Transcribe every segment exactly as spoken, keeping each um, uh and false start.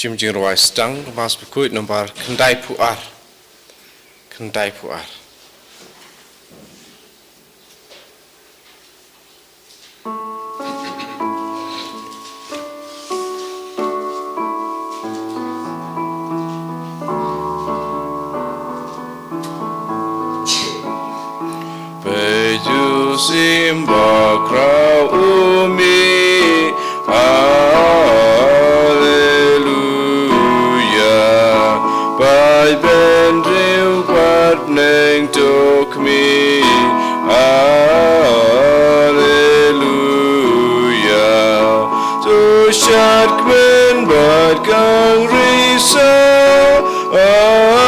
Jingim Jingrwai Sdang, Mass Bakhuid nombar khyndaiphew ar. Khyndaiphew ar. Peit u sim bakhraw u mih, Alleluia. Peit bynriew bad bneng to khmih, Alleluia. To shad kmen bad kynriah, Alleluia.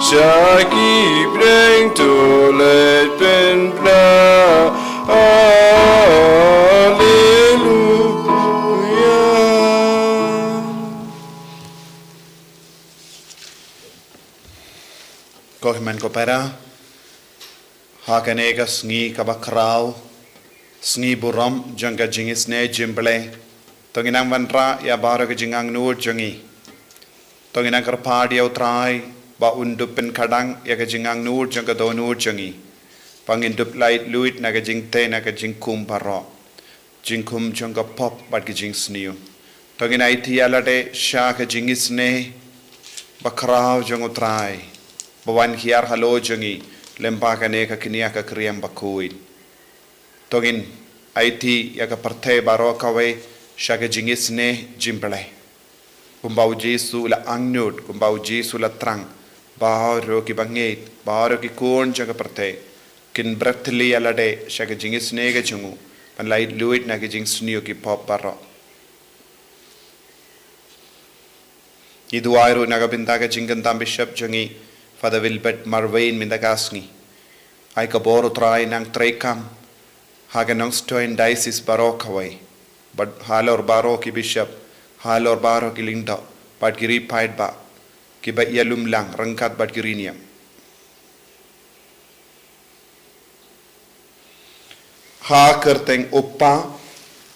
Sha ki bneng to leit pynbna, Alleluia. Ko hynmen ko para, ha kane ka sngi kaba khraw, sngi burom jong ka jingisynei jong U Blei, to ngin nang wanrah ïa baroh ka jingangnud jong ngi. To ngin nang kyrpad ïa U Trai ba un dup pynkhadang ïa ka jingangnud jong ka dohnud jong ngi, ba ngin dup lait luid na ka jingtei na ka jingkhum baroh, jingkhum jong ka pop bad ka jingsniew. To ngin aiti ïa lade sha ka jingisynei bakhraw jong U Trai, ba wan hiar halor jong ngi lyngba kane ka kñia ka kriam bakhuid. To ngin aiti ïa ka pyrthei baroh kawei sha ka jingisynei jong U Blei. Kumba U Jisu u la angnud, kumba U Jisu u la thrang, baroh ki bangeit, baroh ki khun jong ka pyrthei kin bret thylli ïa lade sha ka jingisynei ka jong u, ban lait luid na ka jingsniew ki pop baroh. Ngi duwai ruh na ka bynta ka jingkyntam Bishop jong ngi, Father Wilbert Marwein mynta ka sngi. Ai ka bor U Trai nang treikam ha ka Nongstoiñ Diocese baroh kawei, bad halor baroh ki Bishop, halor baroh ki lyngdoh bad ki riewpaid bah, kiba ïalum lang ryngkat bad ki riewniam. Ha ka kyrteng U Kpa,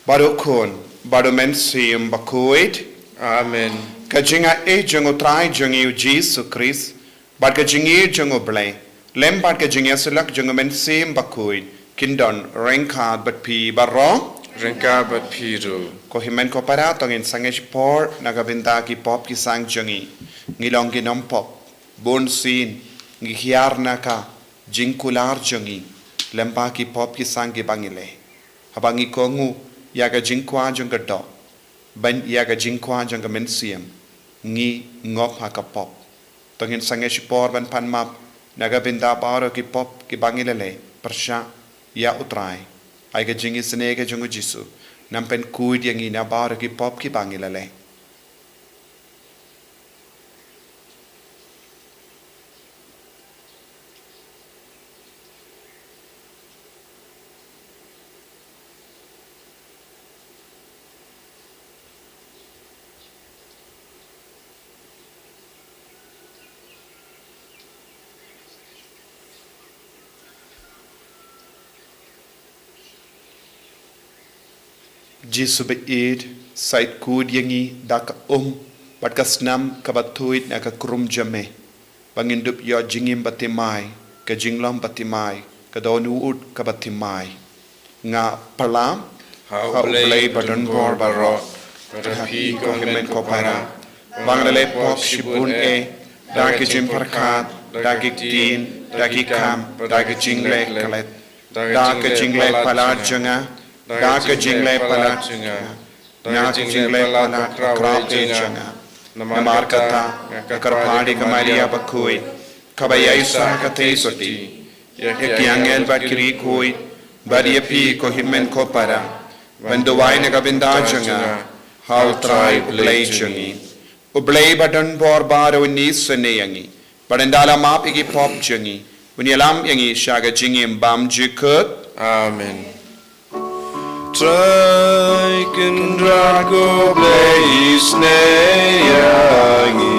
bad U Khun, bad U Mynsiem Bakhuid. Amen. Ka jingaiei jong U Trai jong ngi U Jisu Khrist, bad ka jingïeit jong U Blei, lem bad ka jingïasyllok jong U Mynsiem Bakhuid, kin don ryngkat bad phi baroh. Ryngkat bad phi ruh. Ko hynmen ko para, to ngin sangeh shipor na ka bynta ki pop ki sang jong ngi. Ngi long ki nongpop, bunsien ngi hiar na ka jingkular jong ngi lyngba ki pop ki sang kiba ngi leh. Haba ngi kohnguh ïa ka jingkwah jong ka doh bad ïa ka jingkwah jong ka mynsiem, ngi ngop ha ka pop. To ngin sangeh shipor ban pan map na ka bynta baroh ki pop kiba ngi la leh, pyrshah ïa U Trai. Ai ka jingisynei ka jong U Jisu nang pynkhuid ïa ngi na baroh ki pop kiba ngi la leh. Jisu ba ïeit, sa ïeit khuid ïa ngi da ka um bad ka snam kaba thuid na ka khrum jong me, ba ngin dup ïoh jingim bathymmai, ka jinglong bathymmai, ka dohnud kaba thymmai. Nga pyrshah ha U Blei ba don bor baroh, bad ha phi ko hynmen ko para, ba nga la leh pop shibun eh, da ka jingpyrkhat, da ka ktien, da ka kam, da ka jingleh klet, da ka jingleh palat jong nga, da ka jingleh palat jong nga, da ka jingleh palat bakhraw eh jong nga. Namar kata nga kyrpad ïa ka Maria bakhuid, kaba ïaisah ka theisotti, ïa ki angel bad ki riewkhuid, bad ïa phi ko hynmen ko para, ban duwai na ka bynta jong nga ha U Trai U Blei jong ngi. U Blei ba don bor baroh un isynei ïa ngi, bad ynda la map ïa ki pop jong ngi, un ïalam ïa ngi sha ka jingim bymjukut. Amen. Trai Kynrad ko Blei isynei ïa ngi.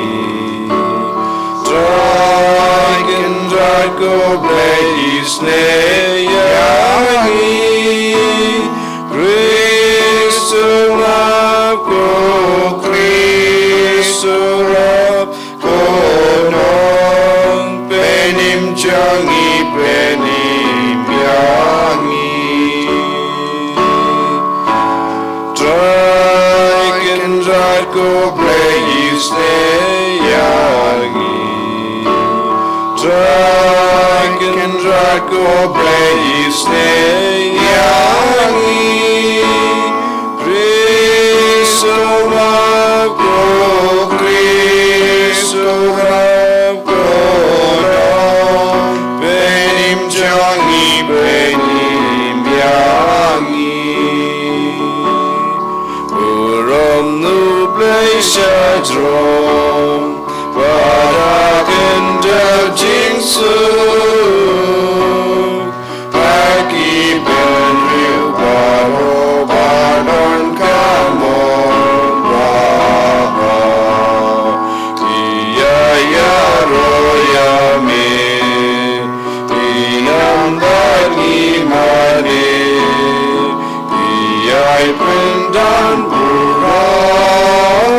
Trai Kynrad ko Blei isynei ïa ngi. Khrist Ko Blei isnei ïa ngi. Khrist u map, ko Khrist u map, ko Nongpynim jong ngi, pynim ïa ngi. Burom na U Blei sha jrong, ba da kyndit jingsuk. Ba ki bynriew baroh ba donkam, ba ha ki ïa ïaroh ïa me, ki nang bad ngi mane, ki ïai pyndon burom.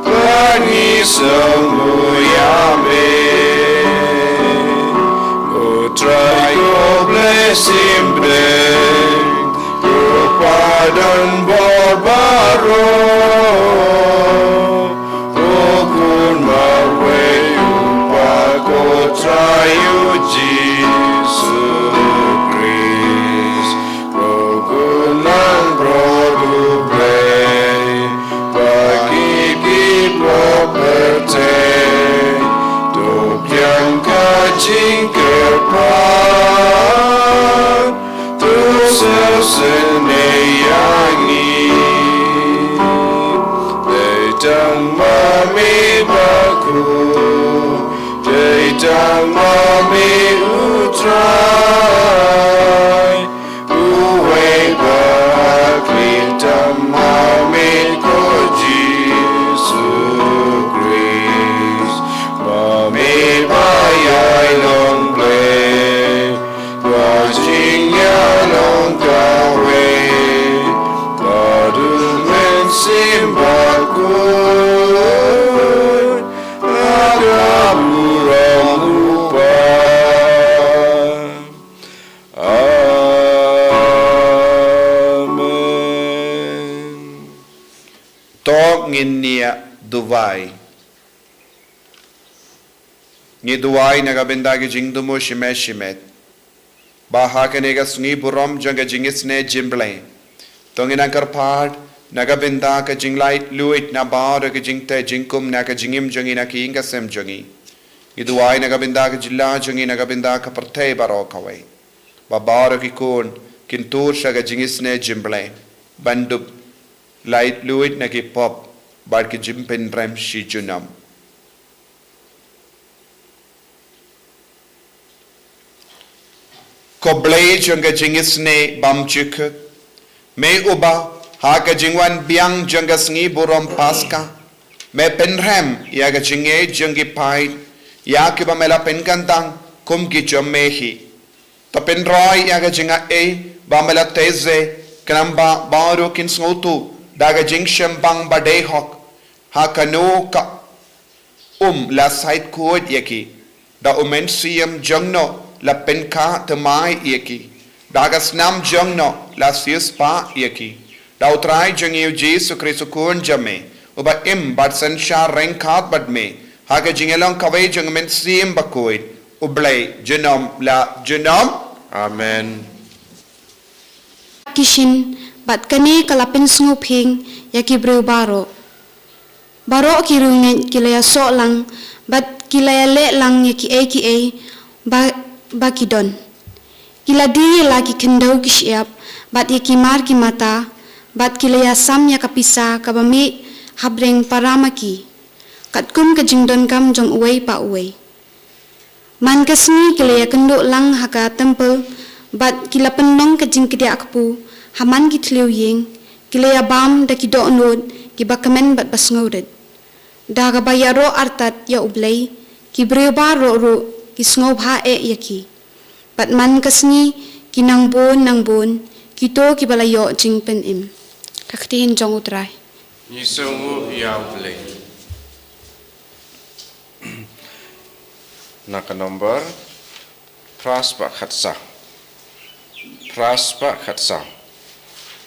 Ba ngi sngewbha ïa me, ko Trai, ko Blei symbai, ko Pa don bor baroh, ko Khun marwei U Kpa, ko Trai U Jisu Khrist. Ko Khun langbrot U Blei, ba ki ki pyrthei to biang ka jingkyrpad, to sngewsynei ïa ngi. Dei tang ma me bakhuid, dei tang ma me U Trai, uwei ba ha khlieh tam, ma me ko Jisu Khrist, ma me ba ïai long Blei, ba jingïalong kawei, bad U Mynsiem Bakhuid, ha ka burom U Kpa. Amen. To ngin ïa duwai. Ngi duwai na ka bynta ki jingthmu shimet shimet, ba ha kane ka sngi burom jong ka jingisynei jingblei, to ngin nang kyrpad na ka bynta ka jinglaitluid na baroh ki jingteh jingkhum na ka jingim jong ngi, na ka ïing ka sem jong ngi. Ngi duwai na ka bynta ka jylla jong ngi, na ka bynta ka pyrthei baroh kawei, ba baroh ki khun kin tur sha ka jingisynei jingblei, ban dup laitluid na ki pop bad ki jingpynrem shi junom. Ko Blei jong ka jingisynei bymjukut, me uba ha ka jingwan biang jong ka sngi burom Paska me pynrem ïa ka jingngeit jong ki paid, ïa kiba me la pynkyntang kum ki jong me hi. To pynroi ïa ka jingaiei ba me la theh, khnang ba baroh kin sngewthuh da ka jingshem bang ba dei hok, ha kano ka um la sait khuid ïa ki, da U Mynsiem jong no la pynkha thymmai ïa ki, da ka snam jong no la siewspah ïa ki, da U Trai jong ngi U Jisu Khrist U Khun jong me, uba im bad synshar ryngkat bad me ha ka jingïalong kawei jong U Mynsiem Bakhuid, U Blei junom la junom. Amen. Ki shin, bad kane ka la pynsngewphieng ïa ki briew baroh. Baroh ki riewngeit ki la ïasoh lang, bad ki la ïaleh lang ïa kiei kiei ba, ba ki don. Ki la die ïa la ki khyndew ki shyiap, bad ïa ki mar ki mata, bad ki la ïasam ïa ka pisa kaba mih hapdeng para ma ki, katkum ka jingdonkam jong uwei pa uwei. Man ka sngi ki la ïakynduh lang ha ka templ, bad ki la pynlong ka jingkdiah kpu ha man ki thliew ïing, ki la ïabam da ki dohnud kiba kmen bad ba sngewrit. Da kaba ïaroh artat ïa U Blei, ki briew baroh ruh ki sngewbha eh ïa ki. Bad man ka sngi ki nang bun nang bun kito kiba la ïoh jingpynim. Ka ktien jong U Trai. Ngi sngewnguh ïa U Blei. Na ka nombor phra spah khatsaw. Phra spah khatsaw.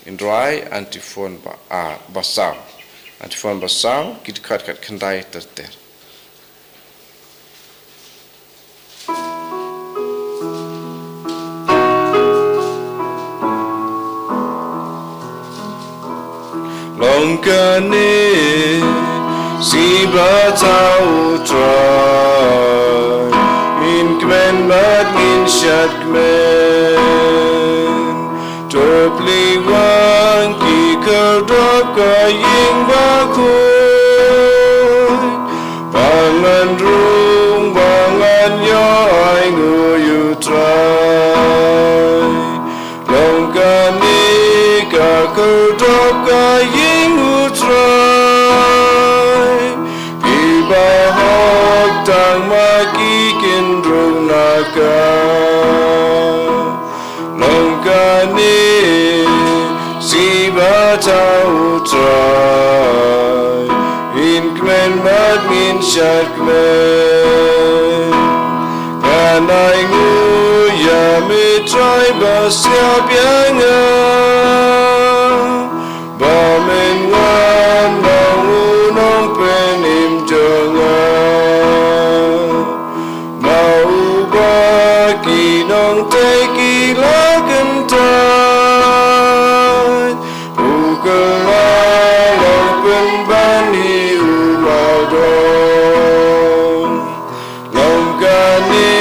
Ngin rwai antiphon ba, ah, ba saw. Antiphon ba saw, ki dkhot khatkhyndai ter ter. Kane, sngi ba thaw U Trai, ngin kmen bad ngin shad kmen. To plie wan ki khyrdop ka ïing bakhuid, ba ngan rung, ba ngan ïoh ainguh ïa U Trai. Long kane ka khyrdop ka ïing U Trai, ki bahok tang ma ki kin rung na ka. Long kane, sngi ba thaw U Trai, ngin kmen bad ngin shad kmen. Ngan ainguh ïa me Trai ba shah ïa nga, ba men wan long u nongpynim jong nga. Ma uba ki nongtei ki la kyntait, u kylla long pynban hi u mardor. Long kane,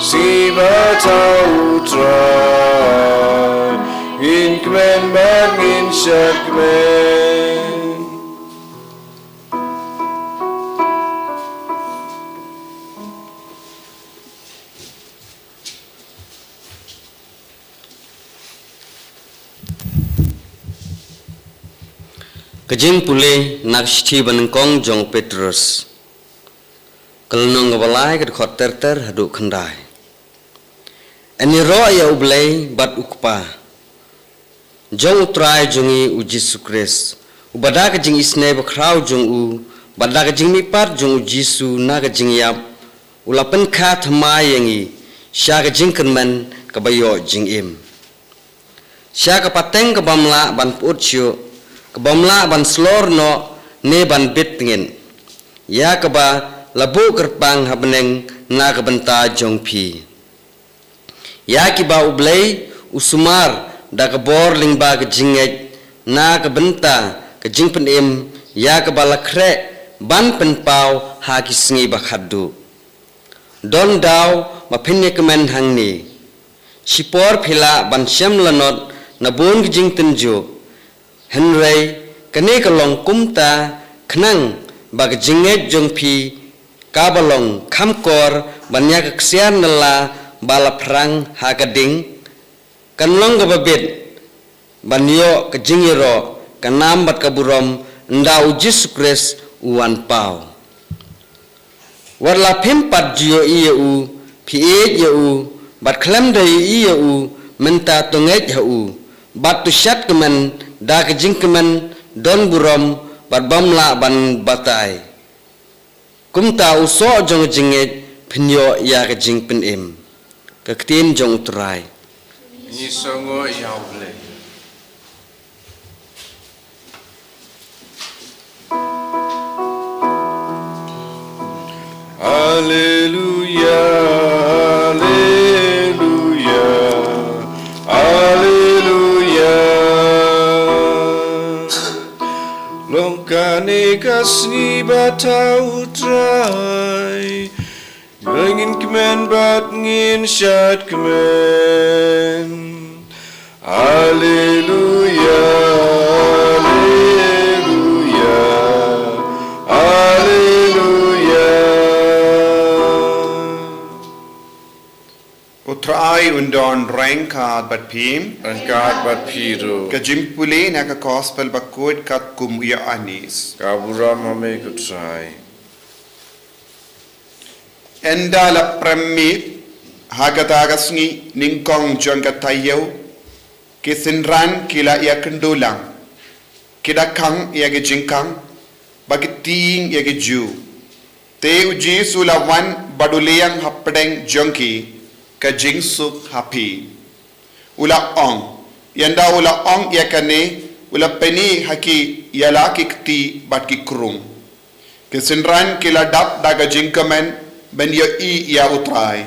sngi ba thaw U Trai, ngin kmen bad ngin shad kmen. Ka jingpule na ka shithi banyngkong jong u Petros. Ka lynnong kaba lai, ka dkhot ter ter haduh khyndai. Yn ïaroh ïa U Blei bad U Kpa jong U Trai jong ngi U Jisu Khrist, uba da ka jingisynei bakhraw jong u bad da ka jingmihpat jong U Jisu na ka jingïap, u la pynkha thymmai ïa ngi sha ka jingkyrmen kaba ïoh jingim, sha ka pateng ka bym lah ban pyut shuh, ka bym lah ban slor noh ne ban bit tngit, ïa kaba la buh kyrpang ha bneng na ka bynta jong phi. Ïa kiba U Blei u sumar da ka bor lyngba ka jingngeit na ka bynta ka jingpynim, ïa kaba la khreh ban pynpaw ha ki sngi ba khatduh. Don daw ba phin ïa kmen hangne. Shipor phi lah ban shem lanot na bun ka jingtynjuh. Hynrei kane ka long kumta khnang ba ka jingngeit jong phi kaba long kham kor ban ïa ka ksiar nylla ba la phrang ha ka ding, kan long kaba bit ban ïoh ka jingïaroh, ka nam bad ka burom ynda U Jisu Khrist u wan paw. Wat la phim pat ju ïohi ïa u, phi ïeit ïa u, bad khlem da ïohi ïa u, mynta to ngeit ha u, bad to shad kmen da ka jingkmen don burom bad bym lah ban batai. Kumta u soh jong ka jingngeit phin ïoh ïa ka jingpynim. Ka ktien jong U Trai. Ngi sngewnguh ïa U Blei. Alleluia, alleluia, alleluia. Long kane ka sngi ba thaw U Trai, ngin kmen bad ngin shad kmen. Alleluia, alleluia, alleluia. U Trai un don ryngkat bad phi. Ryngkat bad phi ruh. Ka jingpule na ka Gospel bakhuid katkum u Ïoannis. Ka burom ha me ko Trai. Ynda la prem miet ha kata ka sngi nyngkong jong ka taïew, ki synran ki la ïakynduh lang, ki da khang ïa ki jingkhang, bad ki tieng ïa ki ju. Te U Jisu u la wan bad u la ïeng hapdeng jong ki, ka jingsuk ha phi. U la ong, ynda u la ong ïa kane, u la pyni ha ki ïa la ki kti bad ki krung. Ki synran ki la dap da ka jingkmen ban ïohi ïa U Trai.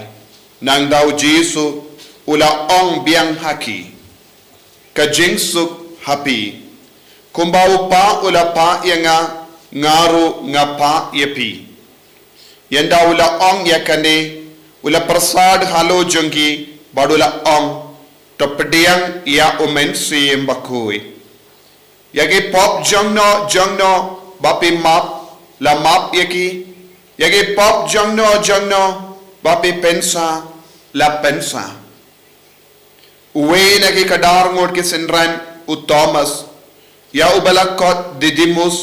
Nangta U Jisu u la ong biang ha ki, ka jingsuk ha phi. Kumba u Kpa u la pah ïa nga, nga ruh nga pah ïa phi. Ynda u la ong ïa kane, u la pyrsad halor jong ki, bad u la ong, to pdiang ïa u Mynsiem Bakhuid. Ïa ki pop jongno jongno ba phi map, la map ïa ki. Ïa ki pop jongno jongno ba phi pynsah, la pynsah. Uwei na ki khadar ngut ki synran, u Thomas, ïa uba la khot Didimus,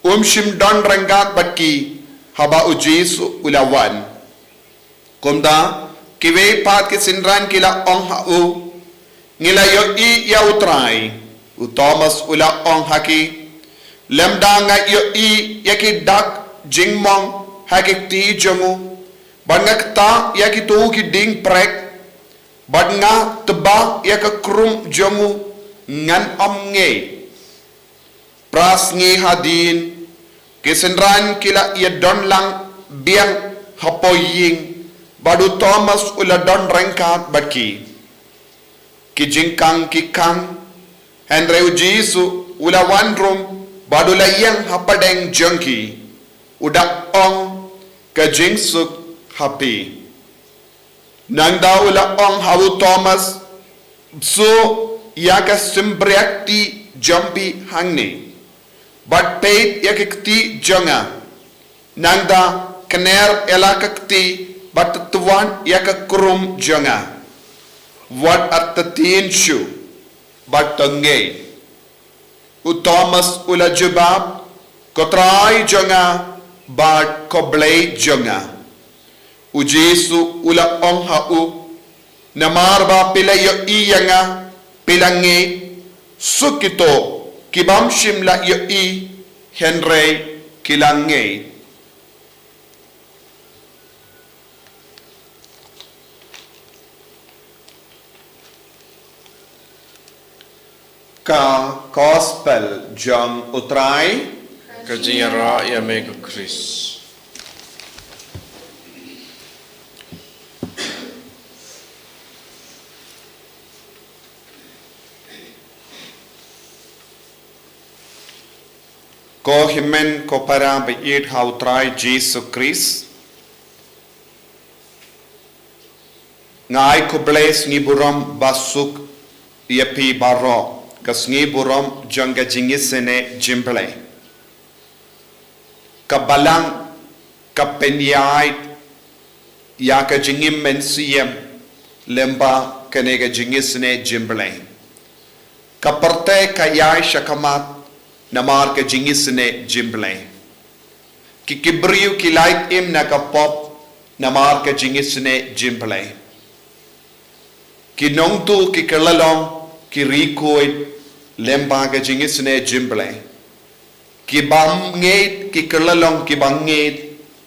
um shym don ryngkat bad ki haba u Jisu u la wan. Kumta, kiwei pat ki synran ki la ong ha u, ngi la ïohi ïa u Trai. U Thomas u la ong ha ki, lymda nga ïohi ïa ki dak jingmong ha ki kti jong u, bad nga ktah ïa kito ki dieng prek, bad nga tbah ïa ka krum jong u, ngan ym ngeit. Phra sngi hadien, ki synran ki la ïadon lang biang hapoh ïing, bad u Thomas u la don ryngkat bad ki. Ki jingkhang ki khang, hynrei u Jisu u la wan rum, bad u la ïeng hapdeng jong ki, u da ong, ka jingsuk ha phi. Nangta u la ong ha u Thomas, bsuh ïa ka symbriak kti jong phi hangne, bad peit ïa ka kti jong nga. Nangta kner ïa la ka kti bad twan ïa ka krum jong nga. Wat artatien shuh, bad to ngeit. U Thomas u la jubab, ko Trai jong nga, bad ko Blei jong nga. U Jisu u la ong ha u, namar ba phi la ïohi ïa nga, phi la ngeit. Suk kito ki bym shym la ïohi, hynrei ki la ngeit. Ka Gospel jong u Trai. Ka jingïarap ïa me ko Khrist. Ko hynmen ko para ba ïeit ha u Trai Jisu Khrist. Nga ai khublei sngi burom basuk ïa phi baroh, ka sngi burom jong ka jingisynei jingblei. Ka Balang ka pynïaid ïa ka jingim mynsiem lyngba kane ka jingisynei jingblei. Ka pyrthei ka ïaid shakhmat namar ka jingisynei jingblei. Ki, ki briew ki lait im na ka pop namar ka jingisynei jingblei. Ki nongtuh ki kylla long ki riewkhuid lyngba ka jingisynei jingblei. Ki bym ngeit ki kylla long ki bym ngeit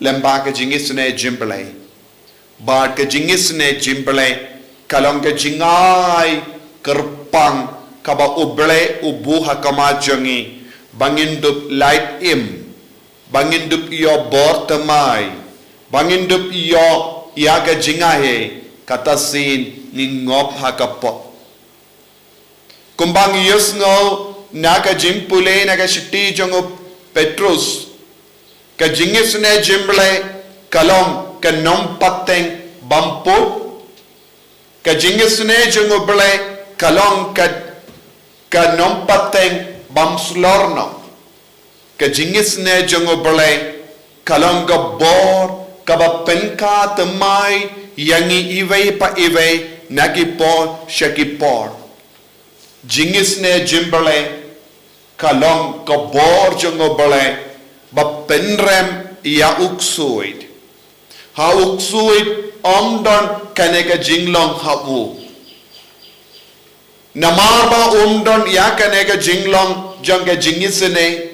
lyngba ka jingisynei jingblei. Bad ka jingisynei jingblei ka long ka jingai kyrpang kaba U Blei u buh ha khmat jong ngi, ba ngin dup lait im, ba ngin dup ïoh bor thymmai, ba ngin dup ïoh ïa ka jingaiei, kata sien ngi ngop ha ka pop. Kumba ngi ïohsngew na ka jingpule na ka shithi jong u Petrus, ka jingisynei jingblei ka long ka nongpateng bym put. Ka jingisynei jong U Blei ka long ka, ka nongpateng bym shlur noh. Ka jingisynei jong U Blei ka long ka bor kaba pynkha thymmai ïa ngi iwei pa iwei na ki por sha ki por. Jingisynei jingblei ka long ka bor jong U Blei ba pynrem ïa u ksuid. Ha u ksuid ym don kane ka jinglong ha u. Namar ba um don ïa kane ka jinglong jong ka jingisynei,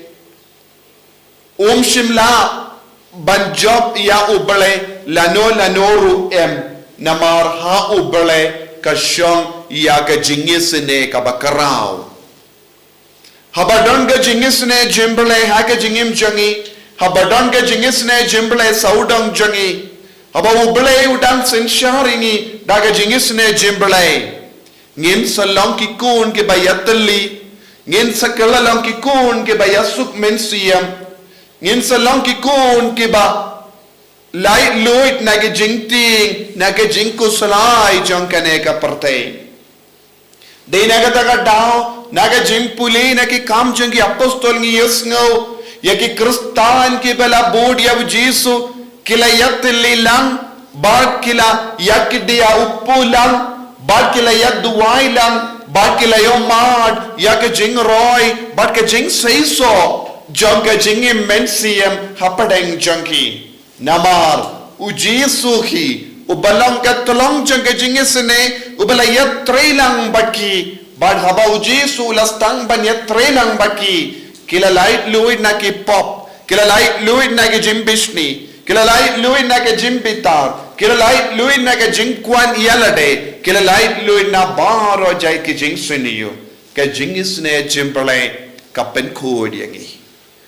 um shym lah ban jop ïa U Blei lano lano ruh em, namar ha U Blei ka shong ïa ka jingisynei kaba khraw. Haba don ka jingisynei jingblei ha ka jingim jong ngi, haba don ka jingisynei jingblei sawdong jong ngi, haba U Blei u dang synshar ïa ngi da ka jingisynei jingblei, ngin sa long ki khun kiba ïatylli, Ngin sa kylla long ki khun kiba ïasuk mynsiem. Ngin sa long ki khun kiba laitluid na ki jingtieng, na ki jingkhuslai jong kane ka pyrthei. Dei na kata ka daw, na ka jingpule na Ki Kam jong ki Apostol ngi ïohsngew ïa ki Khristan kiba la bud ïa u Jisu, ki la ïatylli lang, bad ki la ïakyndiah u pullang, bad ki la ïaduwai lang, bad ki la ïohmad ïa ka jingroi bad ka jingseisoh jong ka jingim mynsiem hapdeng jong ki. Namar u Jisu hi uba long ka tyllong jong ka jingisynei, uba la ïatrei lang bad ki. Bad haba u Jisu u la sdang ban ïatrei lang bad ki, ki la laitluid na ki pop, ki la laitluid na ki jingbishni, ki la laitluid na ki jingbitar, ki la laitluid na ki jingkwah ïa lade, ki la laitluid na baroh jait ki jingsniew. Ka jingisynei jong U Blei ka pynkhuid ïa ngi.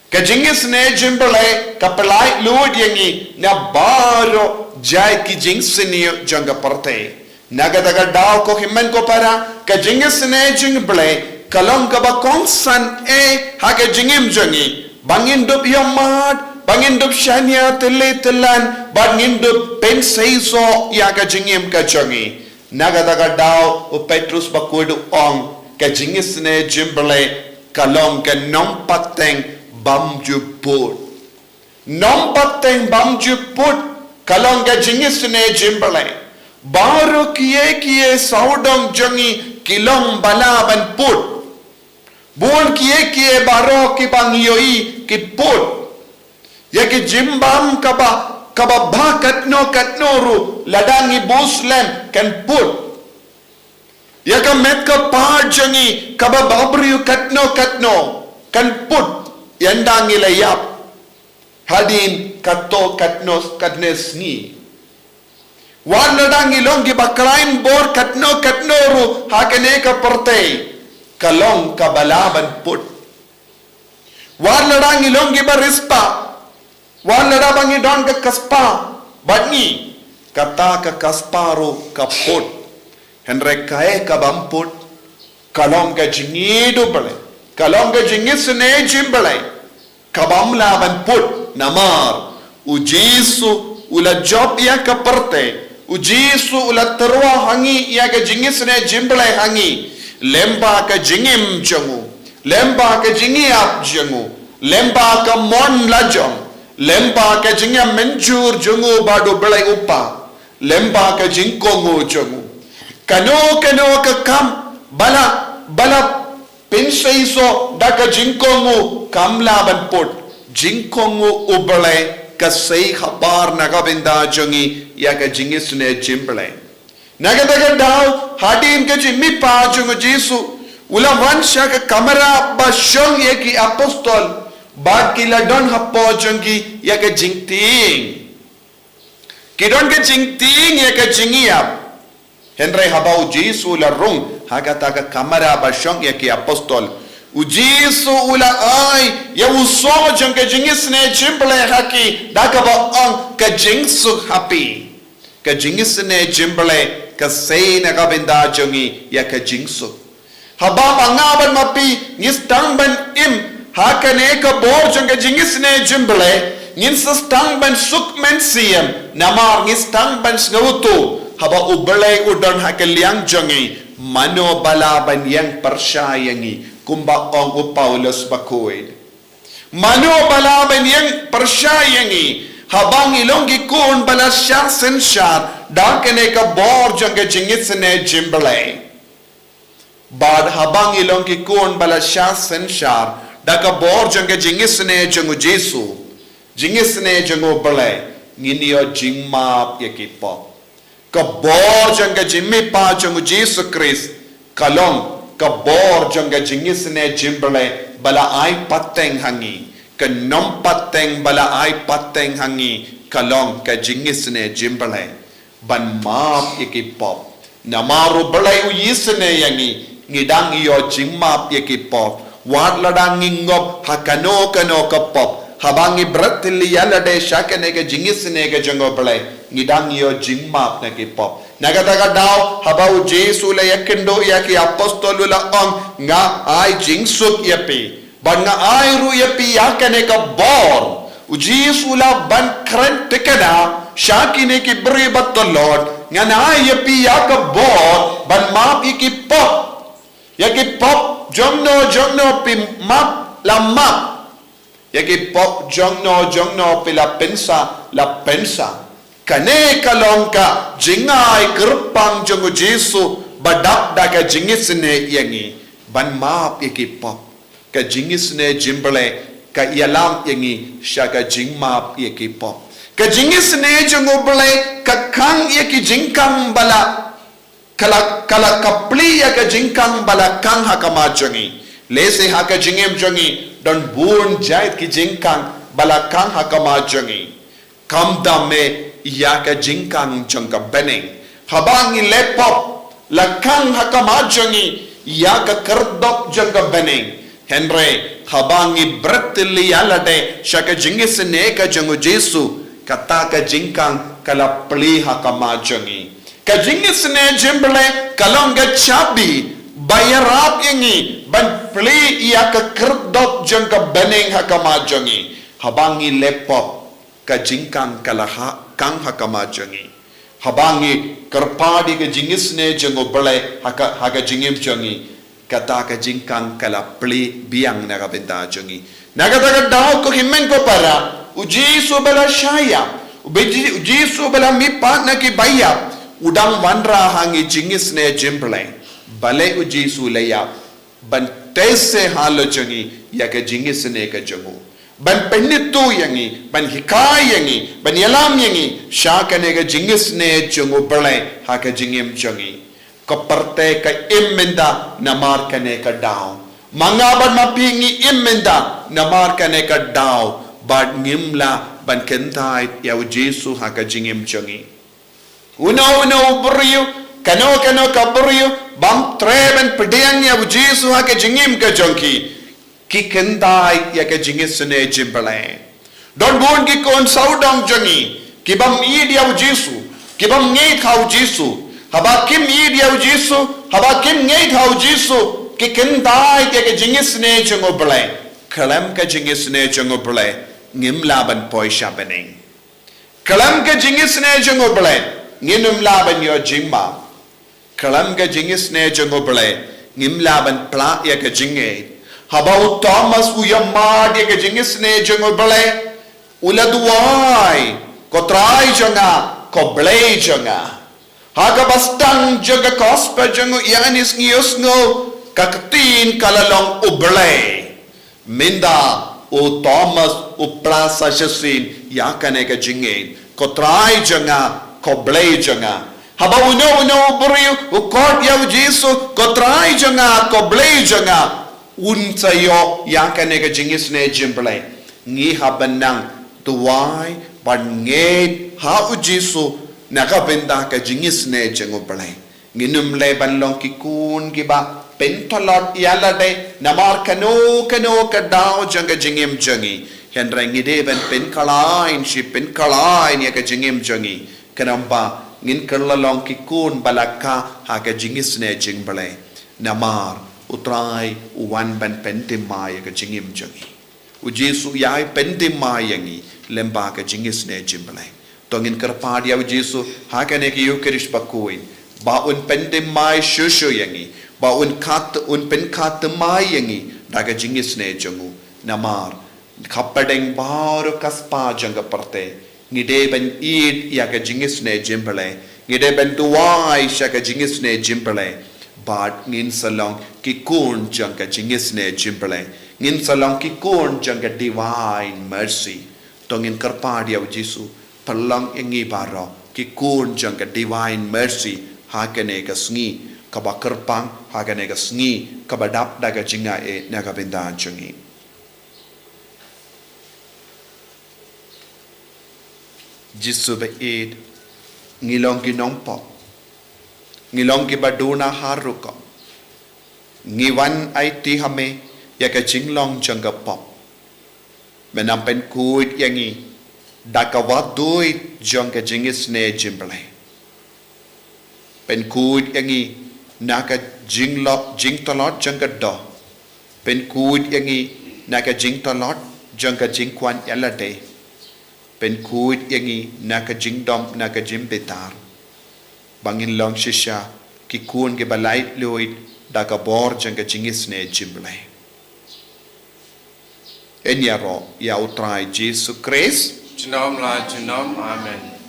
Ka jingisynei jong U Blei ka pyllait luid ïa ngi na baroh jait ki jingsniew jong ka pyrthei. Na kata ka daw ko hynmen ko para, ka jingisynei jong U Blei ka long kaba kongsan eh ha ka jingim jong ngi. Ba ngin dup ïohmad, ba ngin dup shaniah tylli tyllan, ba ngin dup pynseisoh ïa ka jingim ka jong ngi. Na kata ka daw u Petrus bakhuid u ong, ka jingisynei jong U Blei ka long ka nongpateng bymjukut. Nongpateng bymjukut ka long ka jingisynei jong U Blei. Baroh kiei kiei sawdong jong ngi ki long ba lah ban put. Bun kiei kiei baroh kiba ngi ïohi ki put. Ïa ki jingbam kaba, kaba bha katno katno ruh, lada ngi bus lem kan put. Ïa ka met ka phad jong ngi kaba bhabriew katno katno kan put. Ynda ngi la ïap hadien katto katno katne sngi. Wat lada ngi long kiba khlaiñ bor katno katno ruh ha kane ka pyrthei, ka long kaba lah ban put. Wat lada ngi long kiba riewspah, wat lada ba ngi don ka kyrspah bad ngi, kata ka kyrspah ruh ka put. Hynrei kaei ka bym put ka long ka jingïeit U Blei, ka long ka jingisynei jong U Blei. Ka bym lah ban put namar U Jisu u la jop ïa ka pyrthei. U Jisu u la tyrwa ha ngi ïa ka jingisynei jong U Blei ha ngi. Lyngba ka jingim jong u, lyngba ka jingïap jong u, lyngba ka mon la jong, lyngba ka jingïamynjur jong u bad U Blei U Kpa, lyngba ka jingkohnguh jong u. Kano kano ka kam ba la, ba la pynseisoh da ka jingkohnguh kam lah ban put. Jingkohnguh U Blei ka sei habar na ka bynta jong ngi ïa ka jingisynei jong U Blei. Na kata ka daw hadien ka jingmihpat jong U Jisu u la wan sha ka kamra ba shong ïa ki apostol bad ki la don hapoh jong ki ïa ka jingtieng. Ki don ka jingtieng ïa ka jingïap. Hynrei haba U Jisu u la rung ha kata ka kamra ba shong ïa ki apostol, U Jisu u la ai ïa u soh jong ka jingisynei jong U Blei ha ki da kaba ong, ka jingsuk ha phi. Ka jingisynei jong U Blei ka sei na ka bynta jong ngi ïa ka jingsuk. Haba ma nga bad ma phi ngi sdang ban im ha kane ka bor jong ka jingisynei jong U Blei, ngin sa sdang ban suk mynsiem namar ngi sdang ban sngewthuh haba U Blei u don ha ka liang jong ngi, mano ba lah ban ïeng pyrshah ïa ngi, kumba ong u Paulus bakhuid. Mano ba lah ban ïeng pyrshah ïa ngi haba ngi long ki khun ba la shah synshar da kane ka bor jong ka jingisynei jong U Blei. Bad haba ngi long ki khun ba la shah synshar da ka bor jong ka jingisynei jong U Jisu, jingisynei jong U Blei, ngin ïoh jingmap ïa ki pop. Ka bor jong ka jingmihpat jong U Jisu Khrist ka long ka bor jong ka jingisynei jong U Blei ba la ai pateng ha ngi. Ka nongpateng ba la ai pateng ha ngi ka long ka jingisynei jong U Blei ban map ïa ki pop. Namar U Blei u isynei ïa ngi, ngi dang ïoh jingmap ïa ki pop. Wat lada ngi ngop ha kano kano ka pop, haba ngi bret ïa lade sha kane ka jingisynei ka jong U Blei, ngi dang ïoh jingmap na ki pop. Na kata ka daw, haba u Jisu u la ïakynduh ïa ki apostol u la ong, nga ai jingsuk ïa phi. Bad nga ai ruh ïa phi ïa kane ka bor. U Jisu u la ban kren thikna sha kine ki briew ba tlot, ngan ai ïa phi ïa ka bor ban map ïa ki pop. Ïa ki pop jongno jongno phi map, la map. Ïa ki pop jongno jongno phi la pynsah, la pynsah. Kane ka long ka jingai kyrpang jong u Jisu ba dap da ka jingisynei ïa ngi ban map ïa ki pop. Ka jingisynei jong U Blei ka ïalam ïa ngi sha ka jingmap ïa ki pop. Ka jingisynei jong U Blei ka khang ïa ki jingkhang ba la ka la, ka la, ka plie ïa ka jingkhang ba la khang ha khmat jong ngi. Lehse ha ka jingim jong ngi don bun jait ki jingkhang ba la khang ha khmat jong ngi. Khamtam eh ïa ka jingkhang jong ka bneng. Haba ngi leh pop, la khang ha khmat jong ngi ïa ka khyrdop jong ka bneng. Hynrei haba ngi bret ïalade sha ka jingisynei ka jong u Jisu, kata ka jingkhang ka la plie ha khmat jong ngi. Ka jingisynei jong U Blei ka long ka chabi ba ïarap ïa ngi ban plie ïa ka khyrdop jong ka bneng ha khmat jong ngi. Haba ngi leh pop, ka jingkhang ka la ha, khang ha khmat jong ngi. Haba ngi kyrpad ïa ka jingisynei jong U Blei ha ka, ha ka jingim jong ngi, kata ka jingkhang ka la plie biang na ka bynta jong ngi. Na kata ka daw ko hynmen ko para, u Jisu ba la shah ïap, u Ji-, u Jisu ba la mihpat na ki baïap, u dang wanrah ha ngi jingisynei jong U Blei. Balei u Jisu u la ïap? Ban tei seh halor jong ngi ïa ka jingisynei ka jong u. Ban pynithuh ïa ngi, ban hikai ïa ngi, ban ïalam ïa ngi sha kane ka jingisynei jong U Blei ha ka jingim jong ngi. Ka pyrthei ka im mynta namar kane ka daw. Ma nga bad ma phi ngi im mynta namar kane ka daw. Bad ngim lah ban kyntait ïa u Jisu ha ka jingim jong ngi. Uno uno u briew, kano kano ka briew bym treh ban pdiang ïa u Jisu ha ka jingim ka jong ki, ki kyntait ïa ka jingisynei jong U Blei. Don bun ki khun sawdong jong ngi ki bym ïeit ïa u Jisu, ki bym ngeit ha u Jisu. Haba kim ïeit ïa u Jisu, haba kim ngeit ha u Jisu, ki kyntait ïa ka jingisynei jong U Blei. Khlem ka jingisynei jong U Blei ngim lah ban poi sha bneng. Khlem ka jingisynei jong U Blei ngin ym lah ban ïoh jingmap. Khlem ka jingisynei jong U Blei ngim lah ban pla ïa ka jingngeit. Haba u Thomas u ïa mad ïa ka jingisynei jong U Blei, u la duwai, ko Trai jong nga, ko Blei jong nga. Ha kaba sdang jong ka gospel jong u Ïoannis ngi ïohsngew ka ktien ka la long U Blei. Mynta u Thomas u pla sa shisien ïa kane ka jingngeit, ko Trai jong nga, ko Blei jong nga. Haba uno uno u briew u khot ïa u Jisu, ko Trai jong nga, ko Blei jong nga, un sa ïoh ïa kane ka jingisynei jong U Blei. Ngi hap ban nang duwai bad ngeit ha u Jisu na ka bynta ka jingisynei jong U Blei. Ngin ym leh ban long ki khun kiba pyntlot ïalade namar kano kano ka daw jong ka jingim jong ngi. Hynrei ngi dei ban pynkhlaiñ shi pynkhlaiñ ïa ka jingim jong ngi. Khnang ba ngin kylla long ki khun ba la kha ha ka jingisynei jong U Blei. Namar u Trai u wan ban pynthymmai ïa ka jingim jong ngi. U Jisu u ïai pynthymmai ïa ngi lyngba ka jingisynei jong U Blei. To ngin kyrpad ïa u Jisu ha kane ka Ïukharist bakhuid ba un pynthymmai shuh shuh ïa ngi, ba un khat, un pynkhat thymmai ïa ngi da ka jingisynei jong u. Namar hapdeng baroh ka spah jong ka pyrthei ngi dei ban ïeit ïa ka jingisynei jong U Blei, ngi dei ban duwai sha ka jingisynei jong U Blei. Bad ngin sa long ki khun jong ka jingisynei jong U Blei, ngin sa long ki khun jong ka Divine Mercy. To ngin kyrpad ïa u Jisu, pynlong ïa ngi baroh ki khun jong ka Divine Mercy ha kane ka sngi kaba kyrpang, ha kane ka sngi kaba dap da ka jingaiei na ka bynta jong ngi. Jisu ba ïeit, ngi long ki nongpop, ngi long kiba duna ha rukom. Ngi wan aiti ha me ïa ka jinglong jong ka pop. Me nang pynkhuid ïa ngi da ka wad duid jong ka jingisynei jong U Blei. Pynkhuid ïa ngi na ka jinglo-, jingtlot jong ka doh. Pynkhuid ïa ngi na ka jingtlot jong ka jingkwah ïa lade. Pynkhuid ïa ngi na ka jingdom, na ka jingbitar. Ba ngin long shisha ki khun kiba laitluid da ka bor jong ka jingisynei jingblei. Yn ïaroh ïa U Trai Jisu Khrist. Junom la junom. Amen.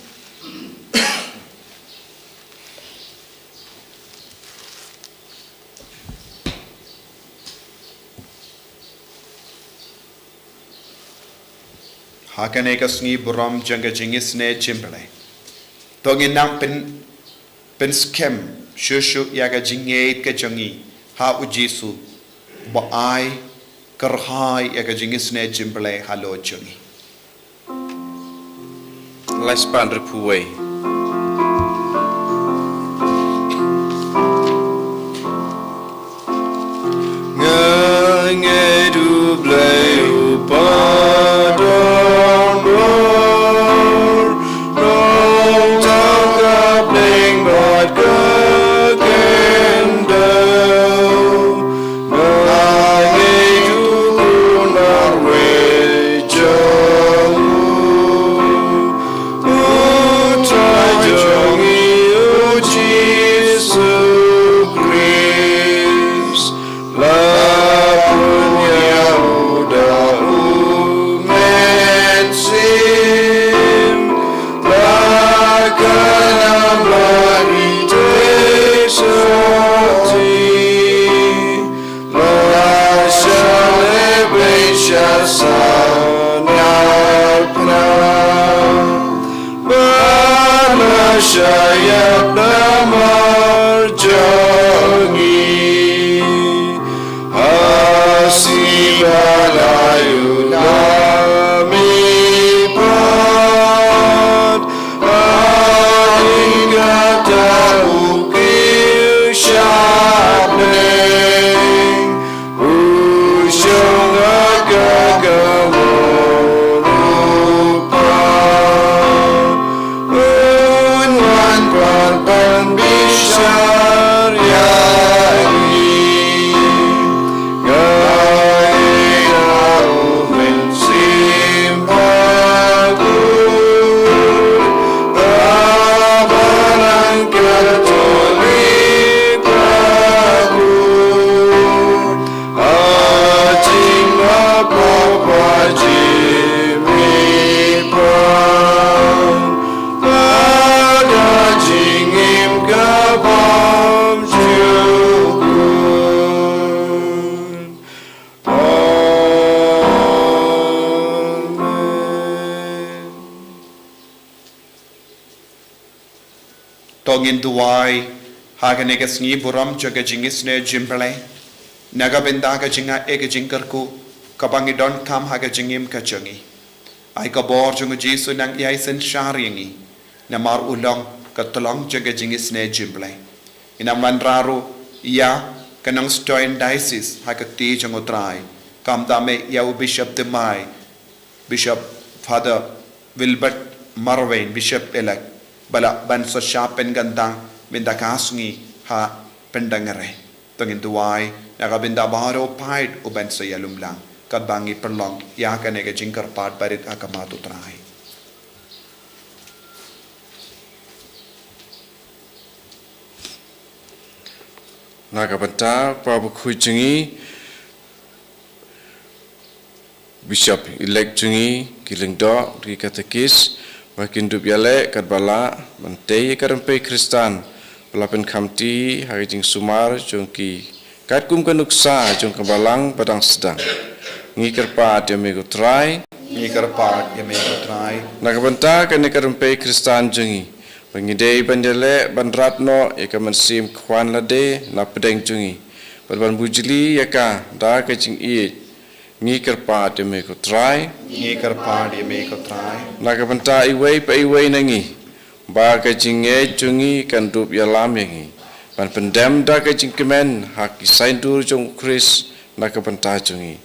Ha kane ka sngi burom jong ka jingisynei jingblei, to ngin nang pyn, pynskhem shuh shuh ïa ka jingngeit ka jong ngi ha U Jisu, ba ai kyrhai ïa ka jingisynei jingblei halor jong ngi. Lai spah hynriewphew wei. Nga ngeit U Blei U Kpa don bor, nongthaw ka bneng bad ka khyndew. Nga ngeit U Khun marwei jong U, U Trai jong ngi U Jisu Khrist. La pynïaid da U Mynsiem, la kynmaw Mari te sotti, la shah leh beit sha sahlang na pnat. Ba la shah ïap namar jong ngi. Ha sngi ba la ïoh lam mihpat, hadien kata U kiew sha bneng. U shong ha ka kawang U Kpa, un wan pat ban bishar ïa ngi. Nga ngeit ha U Mynsiem Bakhuid, ha Balang Katholik bakhuid, ha jingmap ha ka jingmihpat, ha ka jingim ka bymjukut. Amen. To ngin duwai ha kane ka sngi burom jong ka jingisynei jingblei, na ka bynta ka jingaiei ka jingkyrkhu kaba ngi donkam ha ka jingim ka jong ngi. Ai ka bor jong U Jisu nang ïai synshar ïa ngi, namar U long ka tyllong jong ka jingisynei jingblei. Ngin ym wanrah ruh ïa ka Nongstoiñ Diocese ha ka kti jong U Trai, kumta me ïa u Bishop Thymmai, Bishop Father Wilbert Marwein, Bishop Elect, ba lah ban sa shah pynkyntang mynta ka sngi ha Pyndengrei. To ngin duwai na ka bynta baroh phi u ban sa ïalum lang, katba ngi pynlong ïa kane ka jingkyrpad barit ha khmat U Trai. Na ka bynta Kpa Bakhuid jong ngi, Bishop Elect jong ngi, ki lyngdoh, ki katekis, ba kin dup ïaleh katba lah ban tei ïa ka rympei Khristan ba la pynkhamti ha ka jingsumar jong ki, katkum ka nuksa jong ka Balang ba dang sdang. Ngi kyrpad ïa me ko Trai. Ngi kyrpad ïa me ko Trai. Na ka bynta kane ka rympei Khristan jong ngi, ba ngi dei ban ïaleh ban rat noh ïa ka mynsiem khwan lade na pdeng jong ngi, bad ban bujli ïa ka da ka jingïeit. Ngi kyrpad ïa me ko Trai. Ngi kyrpad ïa me ko Trai. Na ka bynta iwei pa iwei na ngi, ba ka jingngeit jong ngi kan dup ïalam ïa ngi ban pyndem da ka jingkmen ha ki saiñdur jong U Khrist na ka bynta jong ngi.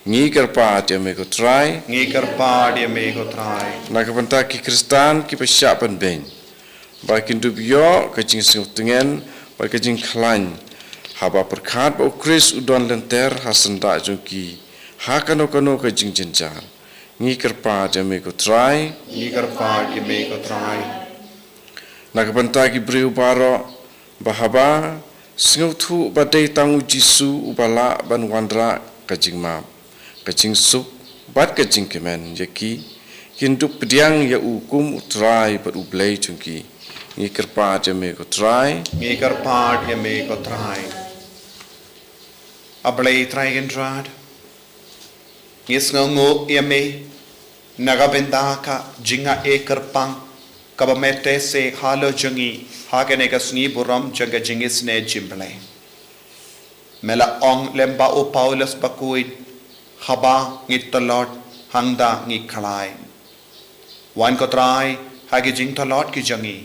Ngi kyrpad ïa me ko Trai. Ngi kyrpad ïa me ko Trai. Na ka bynta ki Khristan kiba shah pynbeiñ, Ba kin dup ïoh ka jingsngewtngen bad ka jingkhlaiñ, haba pyrkhat ba U Khrist u don lynter ha syndah jong ki ha kano kano ka jingjynjar. Ngi kyrpad ïa me ko Trai. Ngi kyrpad ïa me ko Trai. Na ka bynta ki briew baroh, ba haba sngewthuh ba dei tang U Jisu uba lah ban wanrah ka jingmap, ka jingsuk bad ka jingkmen ïa ki, kin dup pdiang ïa u kum U Trai bad U Blei jong ki. Ngi kyrpad ïa me ko Trai. Ngi kyrpad ïa me ko Trai. A Blei Trai Kynrad, ngi sngewnguh ïa me na ka bynta ka jingaiei kyrpang kaba me teh seh halor jong ngi ha kane ka sngi burom jong ka jingisynei jingblei. Me la ong lem bad u Paulus bakhuid, haba ngi tlot hangta ngi khlaiñ. Wan ko Trai ha ki jingtlot ki jong ngi,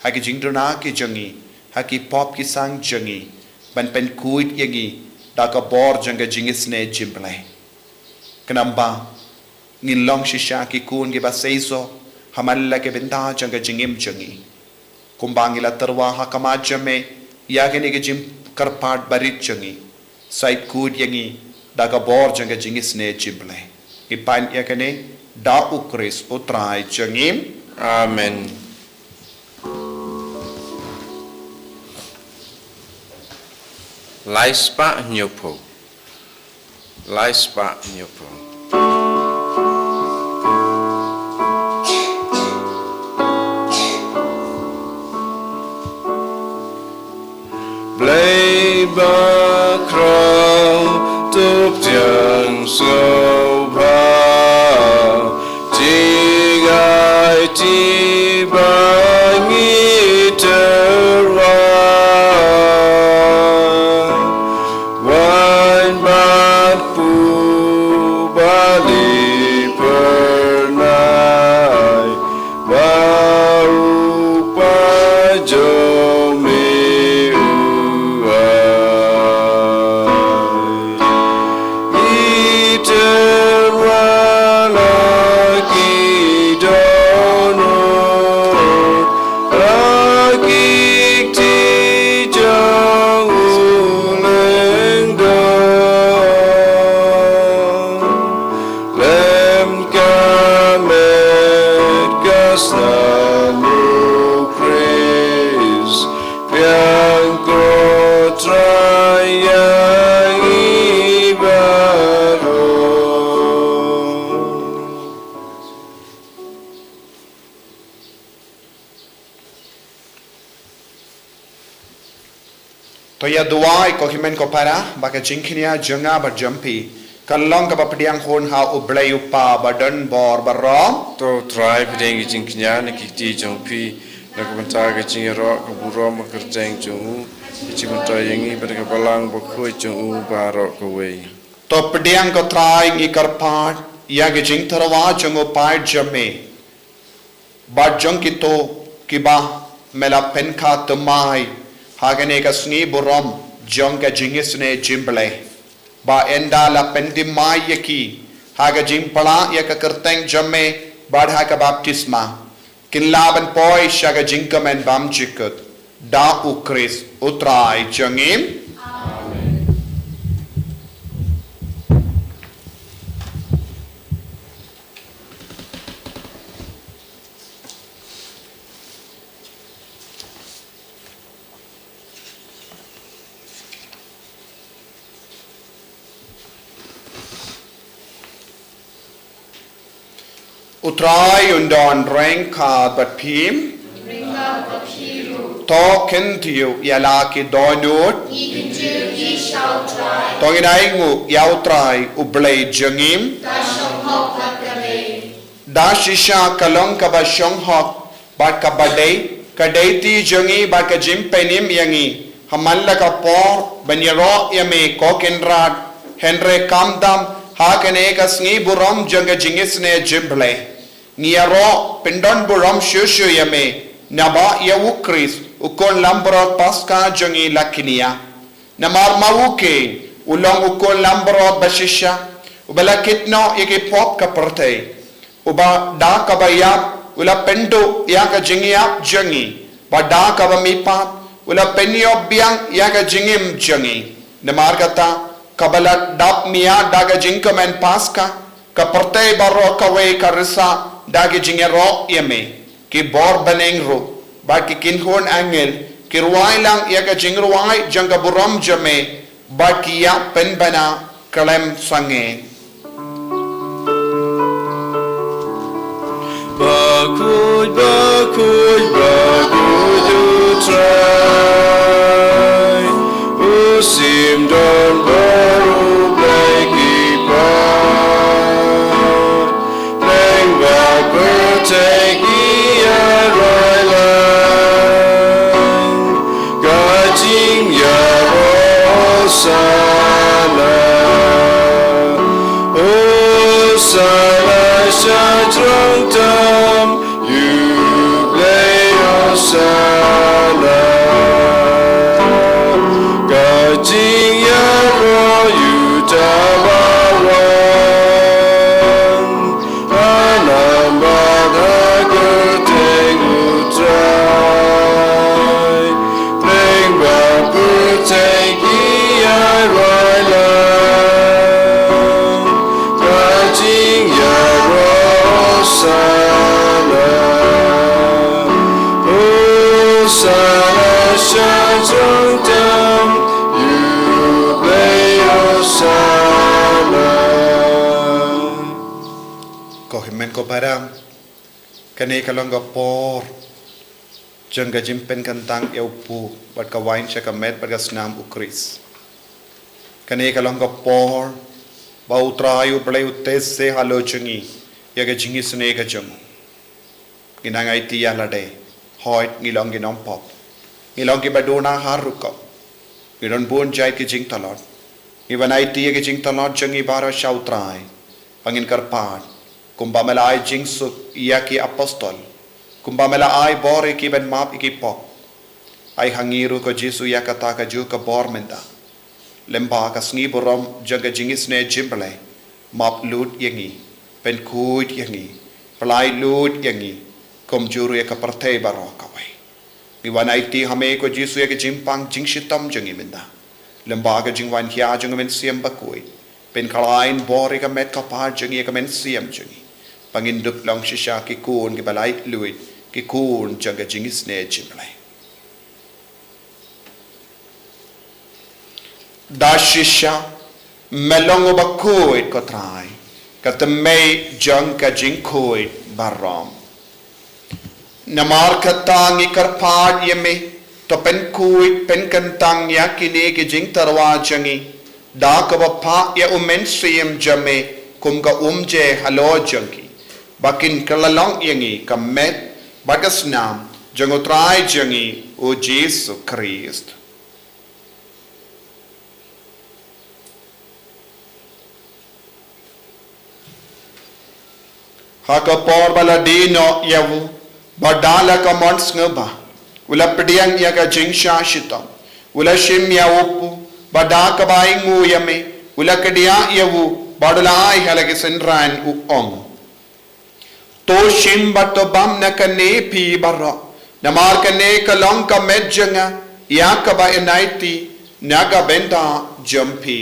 ha ki jingduna ki jong ngi, ha ki pop ki sang jong ngi, ban pynkhuid ïa ngi da ka bor jong ka jingisynei jingblei. Khnang ba ngin long shisha ki khun kiba seisoh ha man la ki bynta jong ka jingim jong ngi. Kumba ngi la tyrwa ha khmat jong me ïa kine ki jingkyrpad barit jong ngi, sa khuid ïa ngi da ka bor jong ka jingisynei jingblei. Ngi pan ïa kane da U Khrist U Trai jong ngi. Amen. Lai spah hynñiewphew. Lai spah hynñiewphew. Blei bakhraw, to pdiang sngewbha, jingaiti ba ngi tyrwa. Wan bad pu ba li phyrnai, ba u pa jong me u ai. Ngi tyrwa la ki dohnud, la ki kti jong u lyngdoh. Lem ka met ka snam U Khrist, pdiang ko Trai ïa ngi baroh. To ïa duwai ko hynmen ko para, ba ka jingkñia jong nga bad jong phi kan long kaba pdiang hun ha U Blei U Kpa ba don bor baroh. To Trai, pdiang ki jingkñia na ki kti jong phi, na ka bynta ka jingïaroh ka burom ba kyrteng jong u, ka jingmyntoi ïa ngi bad ka balang bakhuid jong u baroh kawei. To pdiang ko Trai, ngi kyrpad ïa ka jingtyrwa jong u paid jong me bad jong kito kiba me la pynkha thymmai ha kane ka sngi burom jong ka jingisynei jingblei, ba ynda la pynthymmai ïa ki ha ka jingpla ïa ka kyrteng jong me bad ha ka baptisma, kin lah ban poi sha ka jingkmen bymjukut. Da U Khrist U Trai jong ngi. U Trai un don ryngkat bad phi. To kyntiew ïa la ki dohnud. To ngin ainguh ïa U Trai U Blei jong ngi. Da shisha ka long kaba shong hok bad kaba dei, ka dei ti jong ngi bad ka jingpynim ïa ngi ha man la ka por ban ïaroh ïa me ko Kynrad. Hynrei khamtam ha kane ka sngi burom jong ka jingisynei jingblei, ngi ïaroh pyndon burom shuh shuh ïa me, naba ïa U Khrist U Khun Langbrot Paskha jong ngi la kñia. Namar ma u keiñ u long U Khun Langbrot ba shisha, uba la kit noh ïa ki pop ka pyrthei, uba da kaba ïap u la pynduh ïa ka jingïap jong ngi. Bad da kaba mihpat, u la pynïoh biang ïa ka jingim jong ngi. Namar kata, kaba la dap mia da ka jingkmen Paska, ka pyrthei baroh kawei ka risa da ki jingïaroh ïa me. Ki bor bneng ruh, bad ki kynhun angel, ki rwai lang ïa ka jingrwai jong ka burom jong me, bad ki ïa pynbna khlem sangeh. Bakhuid, bakhuid, bakhuid U Trai, u sim don baroh u Blei ki paid. Lyngba pyrthei ki ïaroh lang ka jingïaroh Hosana. Hosana sha jrong tam, ïa U Blei Hosana. Ka jingïaroh ïa uta bawan ha namar ha kyrteng U Trai. Lyngba pyrthei ki ïaroh lang ka jingïaroh Hosana. Hosana sha jrong tam, ïa U Blei Hosana. Ko hynmen ko para, kane ka long ka por jong ka jingpynkyntang ïa u puk bad ka waiñ sha ka met bad ka snam U Khrist. Kane ka long ka por ba U Trai U Blei u test halor jong ngi ïa ka jingisynei ka jong u. Ngi nang aiti ïa lade, hooid ngi long ki nongpop, ngi long kiba duna ha rukom, ngi don bun jait ki jingtlot. Ngi wan aiti ïa ki jingtlot jong ngi baroh sha U Trai, ba ngin kyrpad, kumba me la ai jingsuk ïa ki apostol, kumba me la ai bor ïa ki ban map ïa ki pop. Ai ha ngi ruh ko Jisu ïa kata kajuh ka bor mynta. Lyngba ka sngi burom jong ka jingisynei jong U Blei, map lut ïa ngi, pynkhuid ïa ngi, pyllait lut ïa ngi, kumjuh ruh ïa ka pyrthei baroh kawei. Ngi wan aiti ha me ko Jisu ïa ka jingpang jingshitom jong ngi mynta. Lyngba ka jingwan khia jong ka Mynsiem Bakhuid, pynkhlaiñ bor ïa ka met ka phad jong ngi ïa ka mynsiem jong ngi, ba ngin dup long shisha ki khun kiba lait luid, ki khun jong ka jingisynei jong U Blei. Da shisha me long uba khuid ko Trai, ka tymmen jong ka jingkhuid baroh. Namar kata ngi kyrpad ïa me, to pynkhuid pynkyntang ïa kine ki jingtyrwa jong ngi, da kaba phah ïa U Mynsiem jong me kum ka umje halor jong ki, ba kin kylla long ïa ngi ka met bad ka snam jong U Trai jong ngi U Jisu Khrist. Ha ka por ba la die noh ïa u, bad da la ka mon sngewbha, u la pdiang ïa ka jingshah shitom, u la shim ïa u puk, bad da kaba ainguh ïa me, u la kdiah ïa u, bad u la ai ha la ki synran, u ong: To shim bad to bam na kane phi baroh, namar kane ka long ka met jong nga, ïa kaba yn aiti na ka bynta jong phi.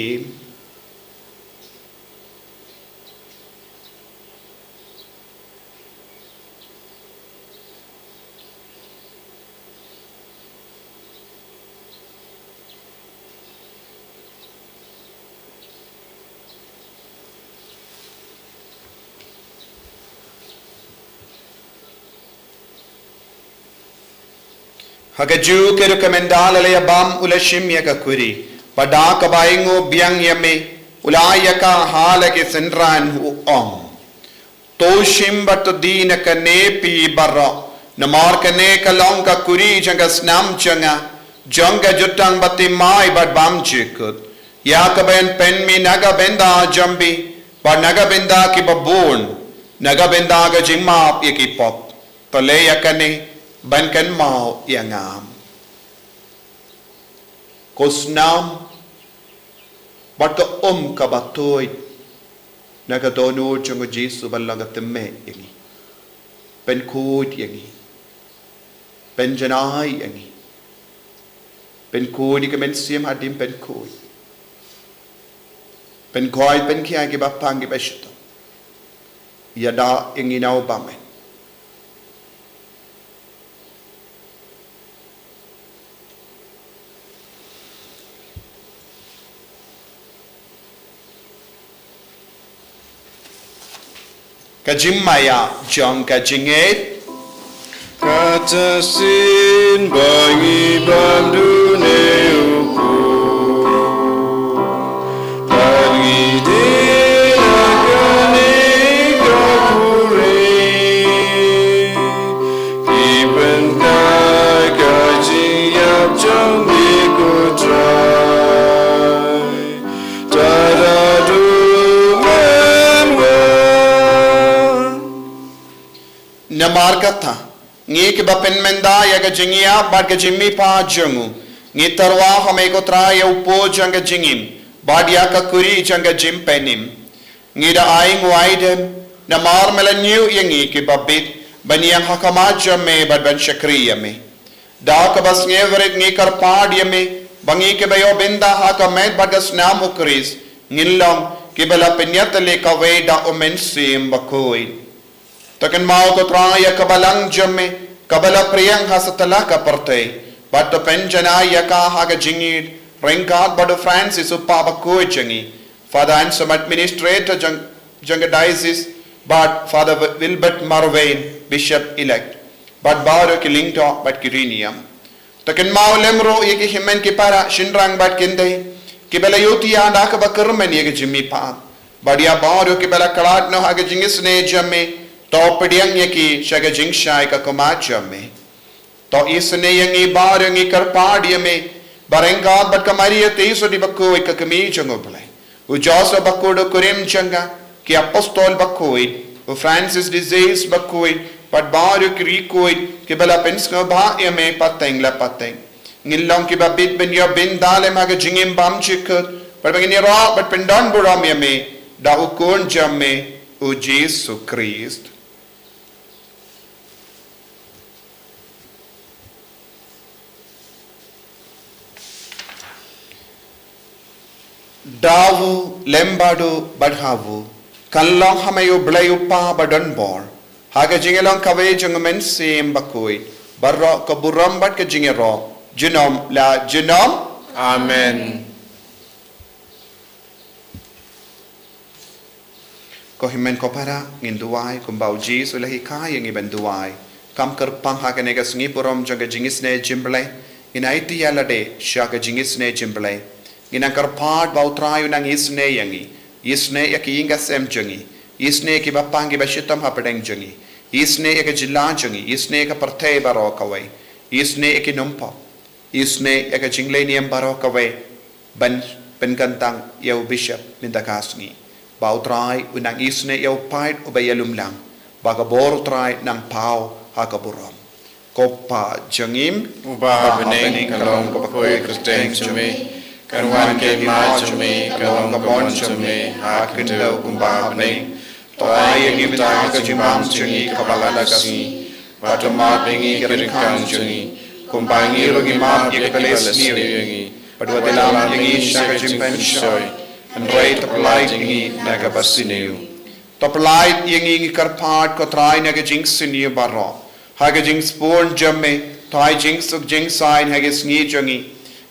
Ha kajuh ka rukom ynda la ïa bam u la shim ïa ka kuri, bad da kaba ainguh biang ïa me, u la ai ïa ka ha la ki synran, u ong: To shim bad to die na kane phi baroh, namar kane ka long ka kuri jong ka snam jong nga, jong ka jutang bathymmai bad bymjukut, ïa kaba yn pynmih na ka bynta jong phi, bad na ka bynta kiba bun, na ka bynta ka jingmap ïa ki pop. To leh ïa kane ban kynmaw ïa nga. Ko snam bad ka um kaba tuid na ka dohnud jong u Jisu ban long ka tymmen ïa ngi, pynkhuid ïa ngi. Pynjanai ïa ngi. Pynkhuid ïa ka mynsiem hadien pynkhuid. Pynkhuid pynkhia ïa kiba pang kiba shitom. Ïada ïa ngi na u bymman. Ka jingmaïa jong ka jingngeit. Kata shisien ba ngi bam dune u Blei, ba ngi dei na kane ka khuri. Ki pynkhia ka jingïap jong me ko Trai. Tada du men wan. Namar kata, ngi kiba pynmynda ïa ka jingïap bad ka jingmihpat jong u, ngi tyrwa ha me ko Trai ïa u pot jong ka jingim bad ïa ka khuri jong ka jingpynim. Ngi da ai nguai dem, namar me la ñiew ïa ngi kiba bit, ban ïeng ha khmat jong me bad ban shakri ïa me. Da kaba sngewrit ngi kyrpad ïa me, ba ngi kiba ïoh bynta ha ka met bad ka snam u Khrist, ngin long kiba la pynïatylli kawei da u Mynsiem Bakhuid. To kynmaw ko Trai ïa ka balang jong me, kaba la pdiang ha satlak ka pyrthei, bad to pynjanai ïa ka ha ka jingïeit, ryngkat bad u Francis u Papa bakhuid jong ngi, Father Anselm, Administrator jong, jong ka Diocese, bad Father Wi-, Wilbert Marwein, Bishop Elect, bad baroh ki lyngdoh bad ki riewniam. To kynmaw lem ruh ïa ki hynmen ki para, shynrang bad kynthei, kiba la ïohthiah da kaba kyrmen ïa ka jingmihpat. Bad ïa baroh kiba la khlad noh ha ka jingisynei jong me, to pdiang ïa ki sha ka jingshai ka khmat jong me. To isynei ïa ngi baroh, ngi kyrpad ïa me, ba ryngkat bad ka Maria Theisotti bakhuid ka kmie jong u Blei, u Joseph bakhuid u kurim jong ka, ki apostol bakhuid, u Francis de Sales bakhuid, bad baroh ki riewkhuid kiba la pynsngewbha ïa me pateng la pateng, ngin long kiba bit ban ïoh bynta lem ha ka jingim bymjukut, bad ba ngin ïaroh bad pyndonburom ïa me da u Khun jong me, u Jisu Khrist. Da u, lem bad u, bad ha u, kan long ha me u Blei u Kpa badonbor, ha ka jingïalong kawei jong u Mynsiem Bakhuid, baroh ka burom bad ka jingïaroh, junom la junom. Amen. Ko hynmen ko para, ngin duwai kumba u Jisu u la hikai ïa ngi ban duwai. Kam kyrpang ha kane ka sngi burom jong ka jingisynei jingblei, ngin aiti ïa lade sha ka jingisynei jingblei. Ngin nang kyrpad ba u Trai un nang isynei ïa ngi, isynei ïa ki ïing ki sem jong ngi, isynei ïa kiba pang kiba shitom hapdeng jong ngi, isynei ïa ka jylla jong ngi, isynei ïa ka pyrthei baroh kawei, isynei ïa ki nongpop. Isynei ïa ka jingleit niam baroh kawei, ban pynkyntang ïa u Bishop mynta ka sngi. Ba u Trai un nang isynei ïa u paid uba ïalum lang, ba ka bor u Trai nang paw ha ka burom. Ko Kpa jong ngi, uba ha bneng, ka long ka bakhuid ka kyrteng jong me, kan wan ka hima jong me, kan long ka mon jong me ha ka khyndew kumba ha bneng. To ai ïa ngi mynta ka jingbam jong ngi kaba la ka sngi, bad to map ïa ngi ki ryngkang jong ngi, kumba ngi ruh ngi map ïa kiba la sniew ïa ngi, bad wat ïalam ïa ngi sha ka jingpynshoi, hynrei to pyllait ïa ngi na kaba sniew. To pyllait ïa ngi, ngi kyrpad ko Trai, na ka jingsniew baroh. Ha ka jingsbun jong me, to ai jingsuk jingsaiñ ha ka sngi jong ngi.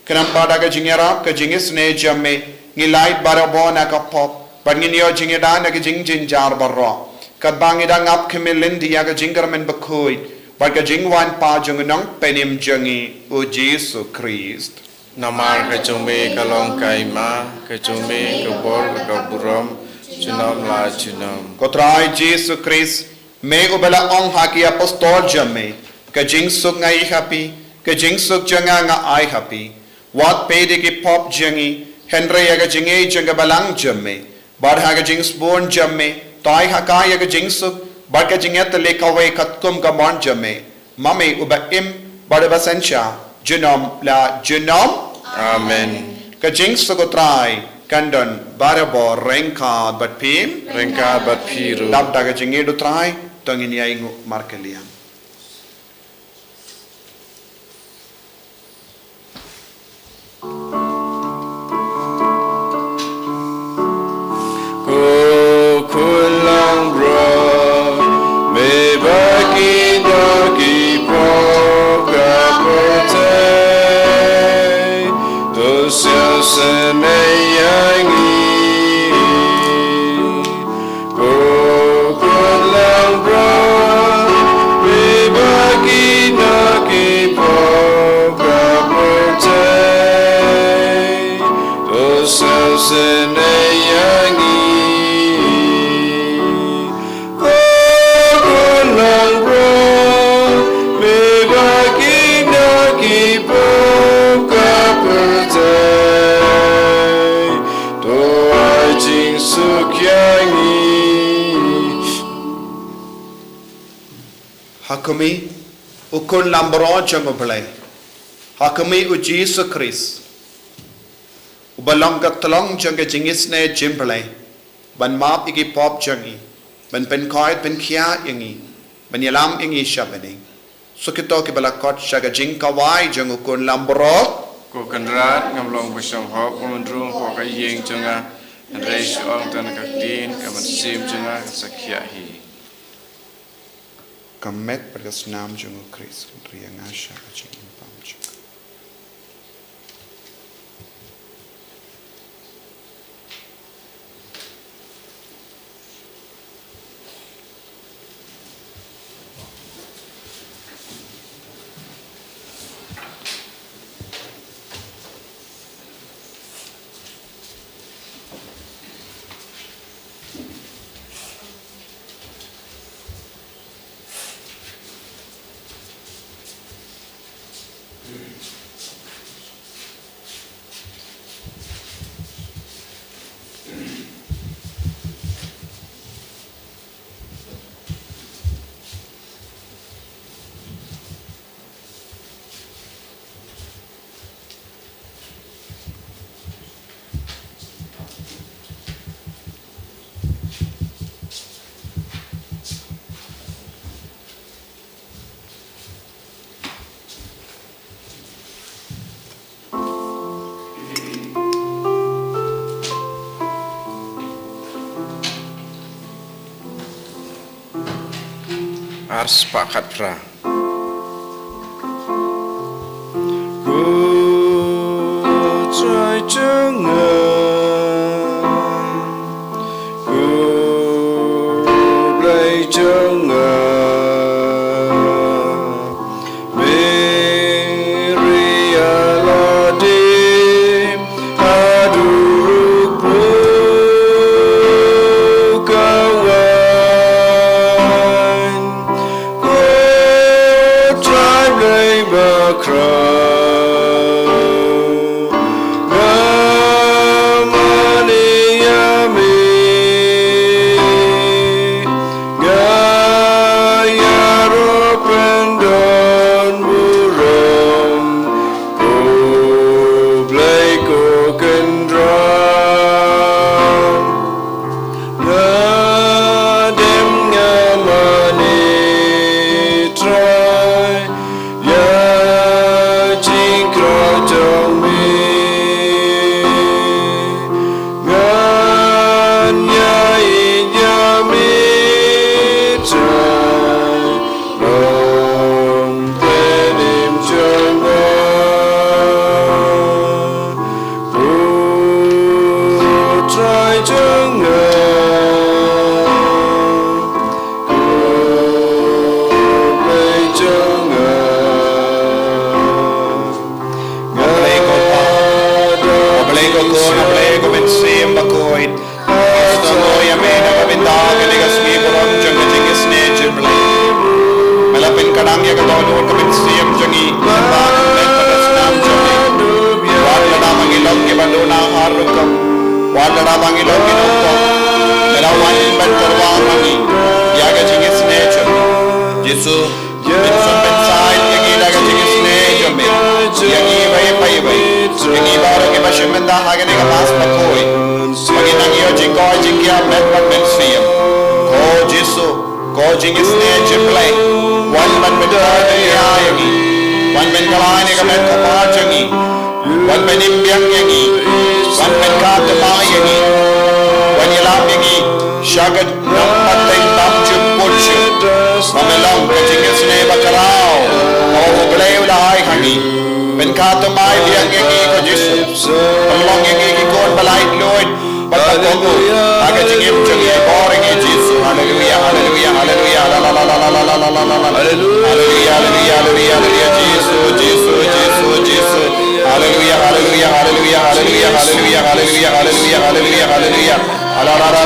Khnang ba da ka jingïarap ka jingisynei jong me, ngin lait barabor na ka pop, bad ngin ïoh jingïada na ka jingjynjar baroh, katba ngi dang ap khmih lynti ïa ka jingkyrmen bakhuid bad ka jingwan pat jong u Nongpynim jong ngi, u Jisu Khrist. Namar ka jong me ka long ka hima, ka jong me ka bor, ka burom, junom la junom. Ko Trai Jisu Khrist, me uba la ong ha ki apostol jong me, ka jingsuk nga ai ha phi, ka jingsuk jong nga nga ai ha phi. Wat peit ïa ki pop jong ngi, hynrei ïa ka jingngeit jong ka balang jong me. Bad ha ka jingsbun jong me, to ai ha ka ïa ka jingsuk bad ka jingïatylli kawei katkum ka mon jong me, ma me uba im bad uba synshar junom la junom. Amen. Ka jingsuk u Trai kan don barabor ryngkat bad phi. Ryngkat bad phi ruh. Dap da ka jingngeit u Trai, to ngin ïainguh markylliang. Sene ïa ngi, ko Khun Langbrot, me ba ki na ki pop ka pyrthei. To sene ïa ngi, ko Khun Langbrot, me ba ki na ki pop ka pyrthei. To ai jingsuk ïa ngi. Ha khmih, u Khun Langbrot jong U Blei. Ha khmih u Jisu Khrist, uba long ka tlong jong ka jingisynei jong U Blei, ban map ïa ki pop jong ngi, ban pynkhiah pynkhiah ïa ngi, ban ïalam ïa ngi sha bneng. Suk ïa kito kiba la khot sha ka jingkawai jong u Khun Langbrot. Ko Kynrad, ngam long ba shong hok, ngam rung hapoh ka ïing jong nga, hynrei shu ong tang ka ktien, ka mynsiem jong nga kan sa khiah hi. Ka met bad ka snam jong u Khrist kan ri ïa nga sha ka jingim pam jong nga. Ar spah khatphra. Ko Trai jong nga, ko Blei jong nga, me ri ïa lade haduh ruh phew ka wan. Ko Trai Blei bakhraw, nga mane ïa me. Nga ïaroh pyndonburom, ko Blei ko Kynrad. Nga dem nga mane Trai, ïa jingkhraw jong me. Ngan ïa ïeit ïa me Trai, long Blei jong nga, ko Trai jong nga, ko Blei jong nga. Nga Blei ko Pa, nga Blei ko Khun, nga Blei ko Mynsiem Bakhuid. Ngi sngewbha ïa me na ka bynta kane ka sngi burom jong ka jingisynei jong U Blei. Me la pynkynang ïa ka dohnud ka mynsiem jong ngi lyngba ka met bad ka snam jong me. Wat lada ma ngi long kiba duna har rukom, wat lada ma ngi long ki nongpop, me la wan ban kyrpad ma ngi ïa ka jingisynei jong me. Jisu, pynshong pynsaid ïa ngi da ka jingisynei jong me. Ïa ngi iwei pa iwei, ïa ngi baroh kiba shim bynta ha kane ka Mass bakhuid, ba ngin nang ïoh jingkoit jingkhiah met bad mynsiem. Ko Jisu, ko jingisynei jong U Blei, wan ban pynkylla ïa ngi, wan pynkylla ïa ka met ka par jong ngi, wan pynim biang ïa ngi, wan pynkylla ïa ngi, wan ïalam ïa ngi sha ka nongpateng tam jingput shuh. Ba me long ka jingisynei bakhraw kaba U Blei u la ai ha ngi. Ka thymmai biang ïa ngi ko Jisu. Pynlong ïa ngi ki khun ba laitluid bad ba kohnguh ha ka jingim jong ngi, bor ïa ngi Jisu. Haleluia, haleluia, haleluia. Haleluia, haleluia, haleluia, haleluia, Jisu, Jisu, Jisu, Jisu. Haleluia, haleluia, haleluia, haleluia, haleluia, haleluia, haleluia, haleluia. Haleluia,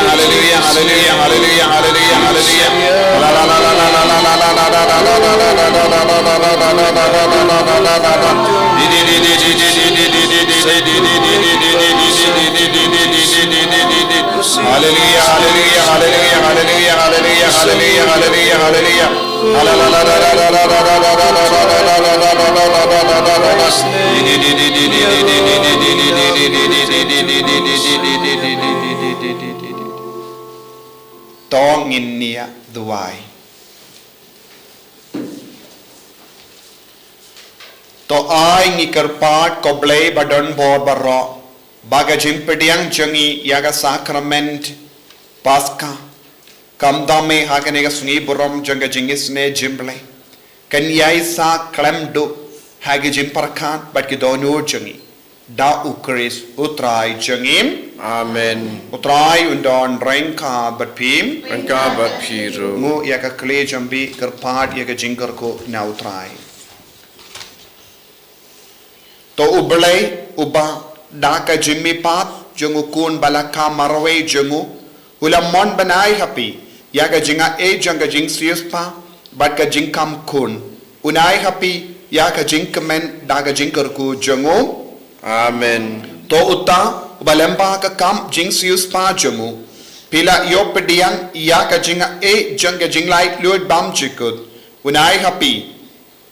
haleluia, haleluia, haleluia, haleluia, haleluia. Haleluia, haleluia, haleluia, haleluia, haleluia, haleluia, haleluia, haleluia. To ngin ïa duwai. To ai ngi kyrpad ko Blei ba don bor baroh, ba ka jingpdiang jong ngi ïa ka sakrament Paska, kam dame ha kane ka sngi burom jong ka jingisynei jingblei, kan ïai sa khlem duh ha ka jingpyrkhat bad ki dohnud jong ngi. Da U Khrist U Trai jong ngi. Amen. U Trai un don ryngkat bad phi. Ryngkat bad phi ruh. Nguh ïa ka khlieh jong phi, kyrpad ïa ka jingkyrkhu na U Trai. To U Blei uba da ka jingmihpat jong U Khun ba la kham marwei jong u, u la mon ban ai ha phi ïa ka jingaiei jong ka jingsiewspah bad ka jingkham khun. Un ai ha phi ïa ka jingkmen da ka jingkyrkhu jong u. Amen. To uta uba lyngba ka kam jingsiewspah jong u phi la ïoh pdiang ïa ka jingaiei jong ka jinglaitluid bymjukut, un ai ha phi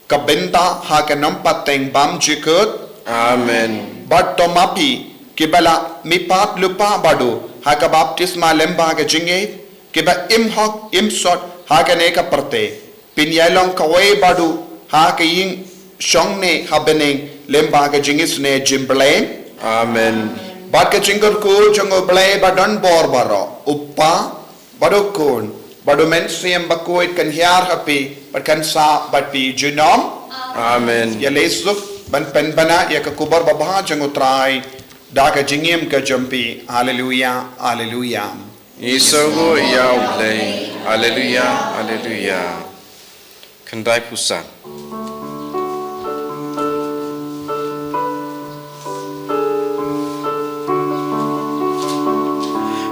ka bynta ha ka nongpateng bymjukut. Amen. Bad to ma phi kiba la mihpat lypa bad u ha ka baptisma lyngba ka jingïeit, kiba im hok im sot ha kane ka pyrthei, phin ïai long kawei bad u ha ka ïing shongneh ha bneng lyngba ka jingisynei jingblei. Amen. Bad ka jingkyrkhu jong U Blei ba don bor baroh, U Kpa, bad U Khun, bad U Mynsiem Bakhuid kan hiar ha phi bad kan sah bad phi junom. Amen. Ïa leit suk ban pynbna ïa ka khubor babha jong U Trai da ka jingim ka jong phi. Haleluia, haleluia. Ngi sngewbha ïa U Blei. Haleluia, haleluia. Khyndai phew san.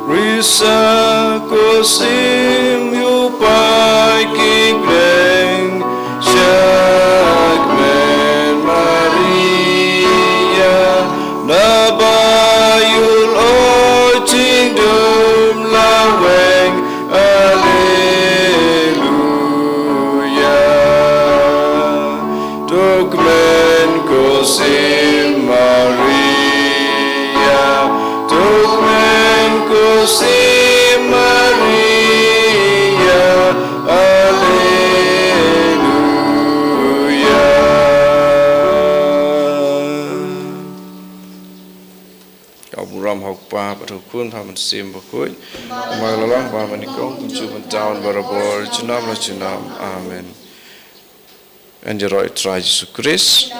Risa ko sim ïa u paid ki briew sha kmen Maria, naba ïa u la jingdum la weng. Alleluia. To kmen ko sim Maria, to kmen ko sim Maria. Alleluia. Ka burom ha U Kpa bad ha U Khun bad ha U Mynsiem Bakhuid. Kumba la long, kumba la nyngkong, kumjuh mynta, barabor, junom la junom. Amen. Yn ïaroh ïa U Trai Jisu Khrist.